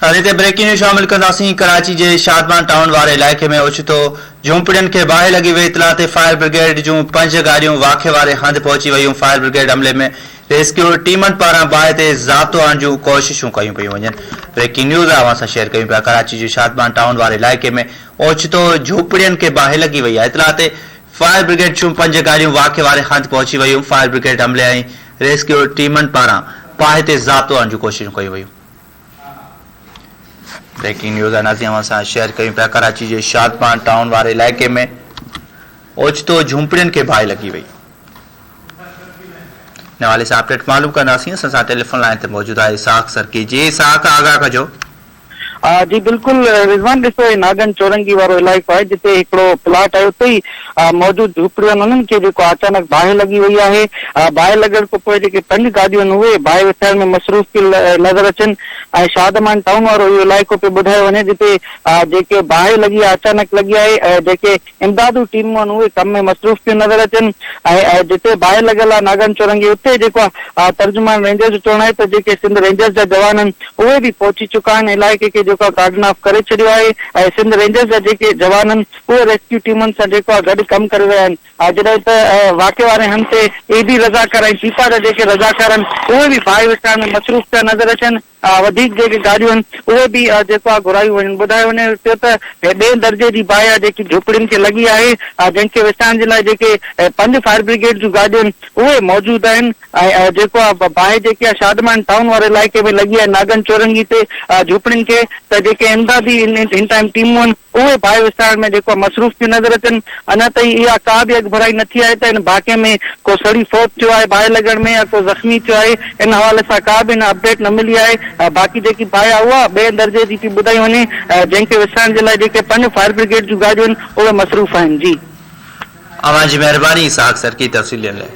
هاڻي هتي breaking news شامل ڪنداسين، ڪراچي جي شادمان ٽائون واري علائقي ۾ اوچتو جهونپڙين کي باهه لڳي وئي، اطلاع تي فائر برگيڊ جون پنج گاڏيون واقعي واري هنڌ پهچي ويون، فائر برگيڊ عملي ۾ ريسڪيو ٽيمن پاران باهه تي ضابطو آڻڻ جون ڪوششون ڪيون پيون وڃن. بريڪنگ نيوز اوهان سان شيئر ڪيون پيا، ڪراچي جي شادمان ٽائون واري علائقي ۾ اوچتو جهوپڙين کي باهه لڳي وئي آهي، اطلاع تي فائر برگيڊ جون پنج گاڏيون واقعي واري هنڌ پهچي ويون، فائر برگيڊ عملي ۽ ريسڪيو ٽيمن پاران باهه تي ضابطو آڻڻ جون ڪوششون ڪيون ويون. بريڪنگ نيوز ناظرين اوهان سان شيئر ڪيون پيا ڪراچي جي شادمان ٽائون واري علائقي ۾ اوچتو جهونپڙين کي باهه لڳي وئي. ان حوالي سان اپڊيٽ معلوم ڪنداسين اسان سان ٽيليفون لائين تي موجود آهي اسحاق سرڪي جي اسحاق آگاهه ڪجو. جي بلڪل رضوان ڏسو هي ناگن چورنگي وارو علائقو آهي جتي هڪڙو پلاٽ آهي اتي ئي موجود جهوپڙيون آهن انهن کي جيڪو اچانڪ باهه لڳي وئي آهي باهه لڳڻ کان پوء جيڪي پنج گاڏيون آهن اهي باهه وسائڻ ۾ مصروف پيل نظر اچن ۽ شادمان ٽائون وارو اهو علائقو پيو ٻڌايو وڃي جتي جيڪي باهه لڳي آهي اچانڪ لڳي آهي ۽ جيڪي امدادي ٽيمون آهن اهي ڪم ۾ مصروف پيون نظر اچن ۽ جتي باهه لڳل آهي ناگن چورنگي اتي جيڪو آهي ترجمان رينجرز جو چوڻ آهي ته جيڪي سنڌ رينجرز جا جوان آهن اهي به پهچي چڪا آهن علائقي کي جيڪو آهي ڪارڊن آف ڪري ڇڏيو آهي ۽ سنڌ رينجرز جا جيڪي جوان آهن اهي ريسڪيو ٽيمن سان جيڪو آهي گڏ ڪم ڪري رهيا آهن جڏهن ته واقعي واري هنڌ تي ايڌي رضاڪار ۽ چيتا جا جيڪي رضاڪار آهن اهي به باهه وسائڻ ۾ مصروف پيا نظر اچن. وڌيڪ جيڪي گاڏيون آهن اهي به جيڪو آهي گهرايون وڃن. ٻڌايو وڃي پيو ته هي ٻئي درجي جي باهه آهي جيڪي جهوپڙين کي لڳي آهي جنهن کي وسائڻ جي لاء جيڪي پنج فائر برگيڊ جون گاڏيون آهن اهي موجود آهن ۽ جيڪو آهي باهه جيڪي آهي شادمان ٽائون واري علائقي ۾ لڳي آهي ناگن چورنگي تي جهوپڙين کي ته جيڪي امدادي هن ٽائيم ٽيمون آهن اهي باهه وسائڻ ۾ جيڪو آهي مصروف ٿيون نظر اچن. اڃا تائين اها ڪا به اڳڀرائي نه ٿي آهي ته ان واقعي ۾ ڪو سڙي فوت ٿيو آهي باهه لڳڻ ۾ يا ڪو زخمي ٿيو آهي ان حوالي سان ڪا به هن اپڊيٽ نه ملي آهي. باقي جيڪي باهه آهي اها ٻئي درجي جي ٿي ٻڌائي وڃي جنهن کي وسائڻ جي لاء جيڪي پنج فائر برگيڊ جون گاڏيون آهن اهي مصروف آهن. جي. اوهان جي مهرباني اسحاق سرڪي تفصيل ڏيڻ لاء.